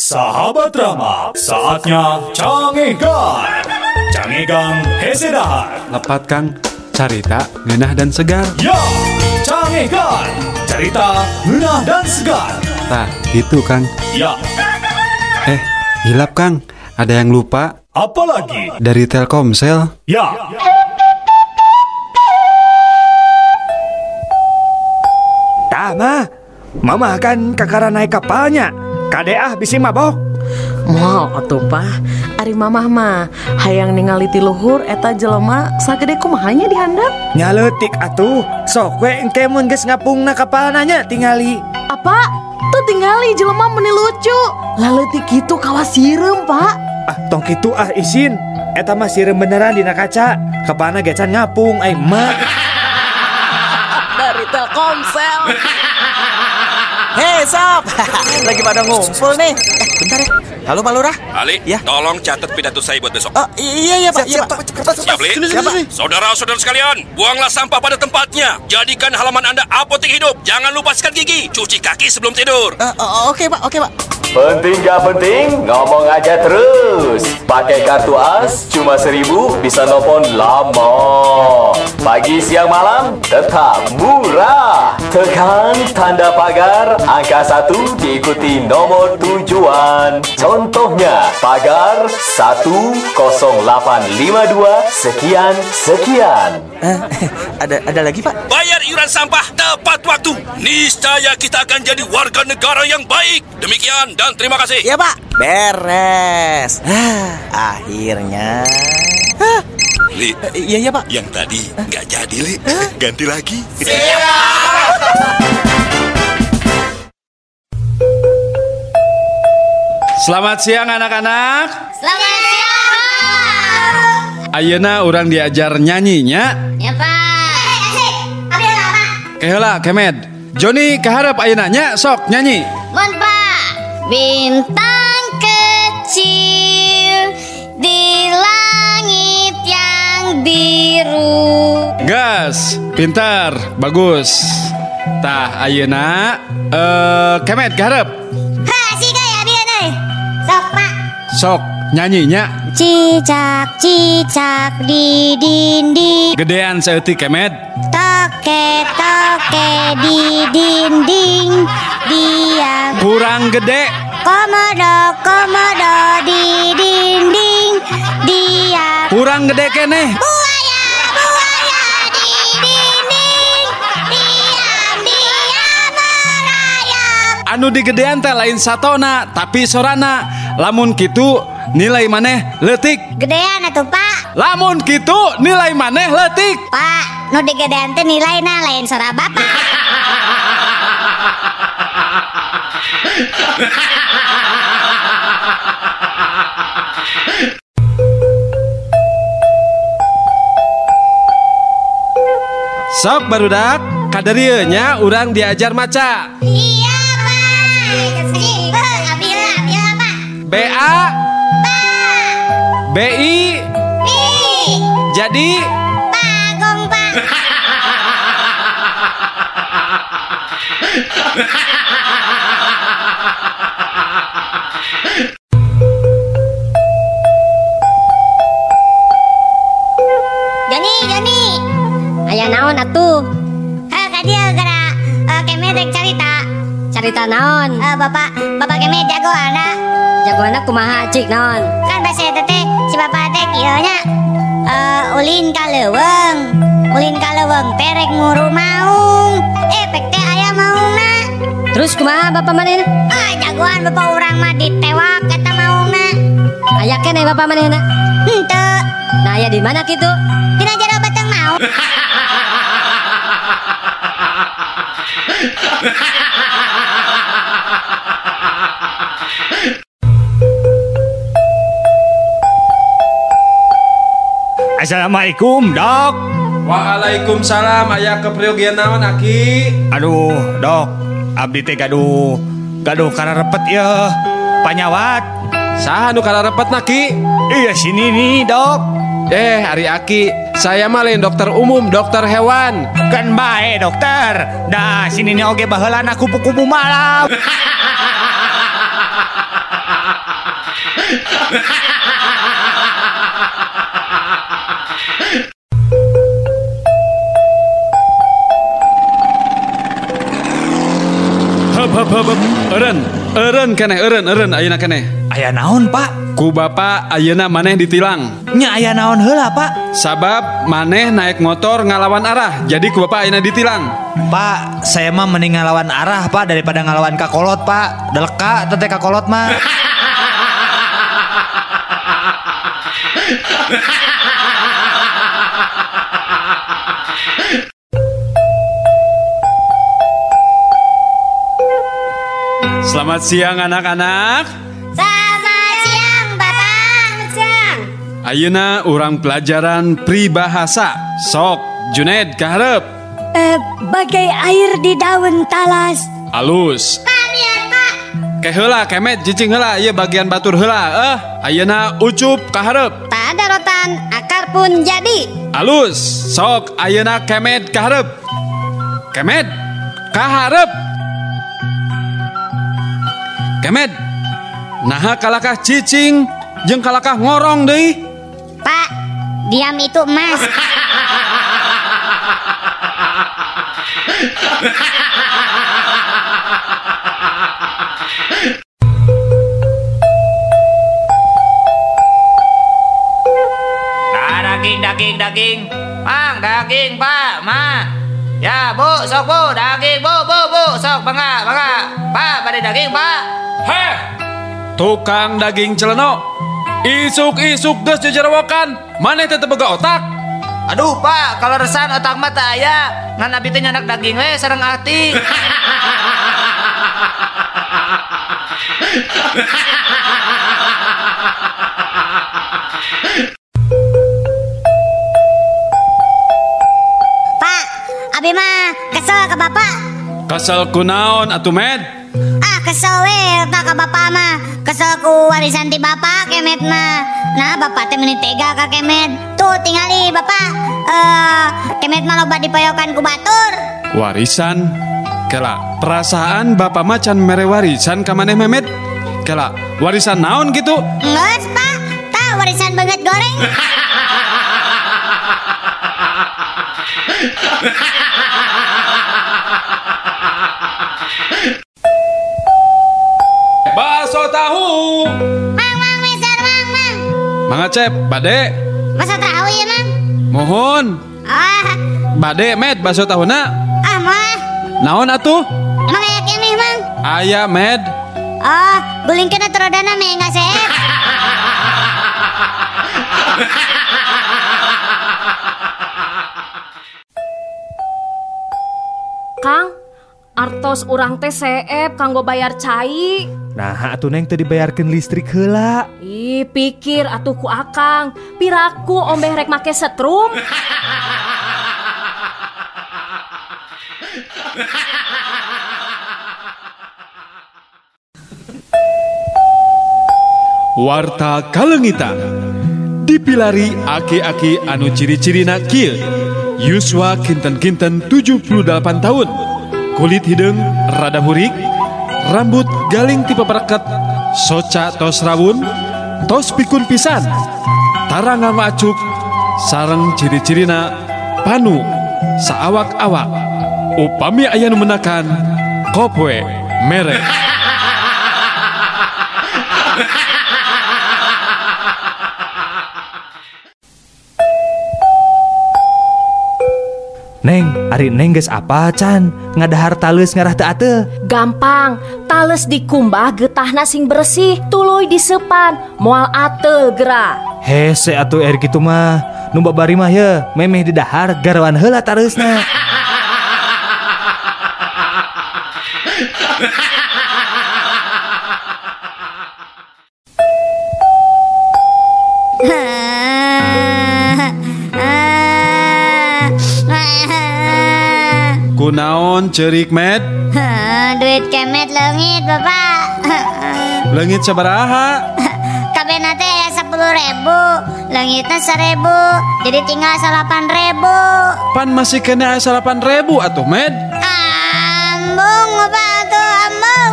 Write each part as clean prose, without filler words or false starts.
Sahabat Rama, saatnya Cangegan. Cangegan hese dahar. Lepat Kang, carita ngeunah dan segar. Ya, Cangegan, carita ngeunah dan segar. Tah, gitu Kang. Ya. Hilap Kang, ada yang lupa. Apalagi? Dari Telkomsel. Ya. Tah mah, mama kan kakara naik kapalnya. Kade ah bisi mabok. Moal atuh Pak, ari mamah mah hayang ningali ti luhur eta jelema sagede kumaha nya dihandap? Nya leutik atuh, sok we engke mun geus ngapungna kapalna nya tingali. Apa? Tuh tingali jelema meuni lucu. Laleutik kitu kawas sireum, Pak. Ah, tong kitu ah isin. Eta mah sireum beneran dina kaca. Kapalna ge can ngapung ai emak. Dari Telkomsel. Hei sob, lagi pada ngumpul nih. Bentar ya. Halo Pak Lurah. Ali, ya? Tolong catat pidato saya buat besok. Oh, iya Pak. Siap, iya, Pak. Siap, Li? Siap, Pak. Saudara-saudara sekalian, buanglah sampah pada tempatnya. Jadikan halaman Anda apotek hidup. Jangan lupa sikat gigi, cuci kaki sebelum tidur. Oke Pak, oke Pak. Penting gak penting, ngomong aja terus. Pakai kartu AS cuma 1.000 bisa nelfon lama. Pagi, siang, malam tetap murah. Tekan tanda pagar angka 1 diikuti nomor tujuan. Contohnya pagar 10852 sekian sekian. Ada lagi Pak? Bayar iuran sampah tepat waktu. Niscaya kita akan jadi warga negara yang baik. Demikian dan terima kasih. Ya Pak, beres. Akhirnya. Li, iya Pak. Yang tadi nggak jadi Li, ganti lagi. Siap. Selamat siang anak-anak. Selamat siang Pak. Ayeuna urang diajar nyanyinya. Ya Pak. Asik. Abi heula Pak. Keheula kemed. Joni kaharep ayeuna nya sok nyanyi. Mun Pak. Bintang kecil di langit yang biru. Gas, pintar, bagus. Tah ayeuna kemed kaharep. Sok Pak. Sok nyanyinya. Cicak cicak di dinding. Gedean saeutik kemed. Toke toke di dinding. Dia kurang gede. Komodo komodo di dinding. Dia kurang gede keneh. Buaya buaya di dinding. Diam diam merayap. Anu digedean teh lain satona tapi sorana. Lamun kitu nilai maneh leutik. Gedean atuh Pak. Lamun kitu nilai maneh leutik. Pak, nu digedean teh nilaina lain sora bapak. Sok barudak, kadarieu nya urang diajar maca. Iya Pak. Abila Pak. B A Ba B I I. Jadi Bagong Pak. Joni, Joni. Aya naon atuh? Heh, ka dieu gara kemed rek carita. Carita naon? Bapak, bapak kemed jago anak. Jago anak kumaha cik naon? Kan basa eta teh si bapak teh kieu nya. Ulin ka leuweung. Ulin ka leuweung teh rek nguru maung. Pek teh aya maungna. Terus kumaha bapak manehna? Ah, jagoan bapak urang mah ditewak eta maungna. Aya keneh bapak manehna? Henteu. Nah, aya di mana kitu? Dina jero beteng maung. Assalamualaikum dok. Waalaikumsalam. Aya kepriogian naon aki? Aduh dok, abdi teh gaduh kararepet ya panyawat. Saha nu kararepet naki? Iya sini nih dok. Ari aki, saya mah lain dokter umum, dokter hewan. Kan bae dokter. Dah sini nih oge baheulana kupu-kupu malam. Hep hep hep. Eureun, eureun keneh, eureun, eureun ayeuna keneh. Aya naon, Pak? Ku Bapak ayeuna maneh ditilang. Nya aya naon heula, Pak? Sabab maneh naik motor ngalawan arah, jadi ku Bapak ayeuna ditilang. Pak, saya mah mending ngalawan arah, Pak, daripada ngalawan kakolot, Pak. Deleka teh kakolot mah. Selamat siang anak-anak. Selamat siang Bapak. Siang. Ayeuna urang pelajaran peribahasa. Sok, Juned kaharep. Bagai air di daun talas. Alus. Kamian Pak. Ke heula kemet cicing heula ieu bagian batur heula. Ayeuna Ucup kaharep. Tak ada rotan, akar pun jadi. Alus. Sok ayeuna kemet kaharep. Kemet kaharep. Kemed, naha kalakah cicing jeung kalakah ngorong deui. Pak, diam itu emas. Nah, daging, daging, daging. Mang, daging, Pak, Ma. Ya, Bu, sok Bu, daging, Bu, Bu, Bu, sok bangga, bangga. Pak, pada daging, Pak. Heh, tukang daging celeno, isuk-isuk geus jejerowokan, maneh teh teu boga otak. Aduh, Pak, kalau resan otak mah teu aya. Ngan abi teh nyanak daging we sareng ati. Pak, abi mah kesel ke Bapak. Kesel kunaon atuh, Med? Ah, kesel we Pak ka Bapak mah. Kesel ku warisan ti Bapak kemet mah. Nah, Bapak teh meni tega ka kemet. Tuh tingali Bapak. Kemet mah loba dipayokan ku batur. Warisan? Kela, perasaan Bapak mah can mere warisan ka maneh Memet? Kela, warisan naon gitu? Geus, Pak. Tah warisan beungeut goreng. Bakso tahu. Mang, mang, meser, mang, mang. Mang Acep, bade. Bakso tahu ya, Mang? Mohon. Ah. Bade, Med, bakso tahuna. Ah, mah. Naon atuh? Emang aya keneh, Mang? Aya, Med. Oh, gulingkeun atuh rodana meh enggak seep. Kang, artos urang teh seep kanggo bayar cai. Nah, atuh Neng teu dibayarkeun listrik heula. Ih, pikir atuh ku Akang. Piraku ombeh rek make setrum. Warta Kalengitan dipilari aki-aki anu ciri-cirina kieu. Yuswa kinten-kinten 78 tahun. Kulit hideung rada hurik, rambut galing tipe pereket, soca tos rawun, tos pikun pisan, tara nganggo acuk, sareng ciri-cirina panu, saawak-awak. Upami aya nu menakan, kopwe mere. Neng, ari Neng geus apa can? Ngadahar taleus ngarah teu ateul. Gampang, taleus dikumbah getahna sing bersih, tuluy disepan, moal ateul geura. Hese atuh er kitu mah. Nu babari mah ye, memeh didahar garawan heula taleusna. Kunaon cerik, Med? Duit kemet leungit, Bapak. Leungit sabaraha? Kabehna teh aya 10.000, leungitna 1.000, jadi tinggal 8.000. Pan masih kena aya 8.000 atuh, Med? Ambung, Bapak atuh, ambung.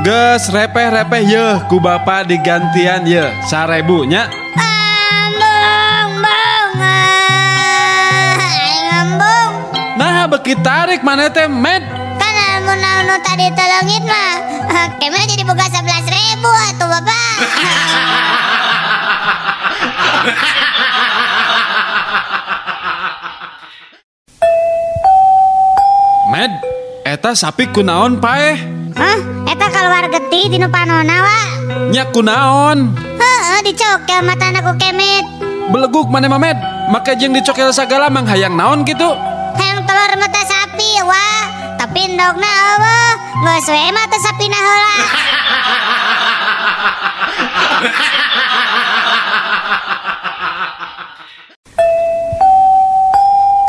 Geus repeh-repeh yeuh ku bapak digantian yeuh 1000 nya. Ambung bung. Aing ambung. Nah beki tarik maneh teh Med. Kan lamun anu tadi teu leungit mah kemet jadi boga 11.000 atuh bapak. Med, eta sapi kunaon paeh? Hah? Eta keluar getih dinu panona wa. Nya kunaon? Heeh, dicokel matana ku Kemet. Beleguk maneh mah Med, make jeung dicokel sagala mang hayang naon kitu? Hayang telur mata sapi wa, tapi endogna eueuh, geus we mata sapina heula.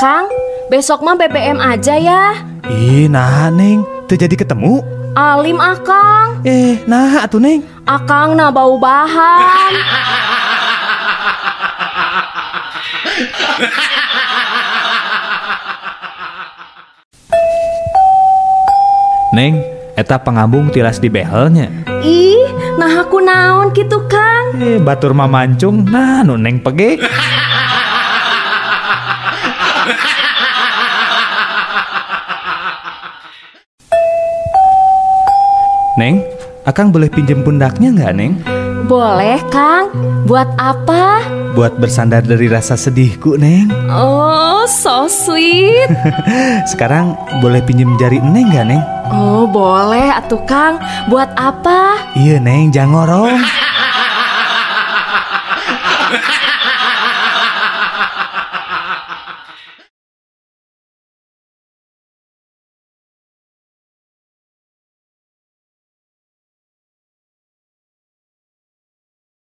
Kang, besok mah BBM aja ya. Ih, nah Neng, teu jadi ketemu. Alim akang. Nah atuh Neng. Akang na bau bahan. Neng, eta pangambung tilas di behelnya. Ih, nah aku naon kitu Kang. Batur mah mancung, nah nu Neng pege. Neng, Akang boleh pinjam pundaknya nggak, Neng? Boleh, Kang. Buat apa? Buat bersandar dari rasa sedihku, Neng. Oh, so sweet. Sekarang boleh pinjam jari Neng nggak, Neng? Oh, boleh atuh, Kang. Buat apa? Iya, Neng, jangan ngorong.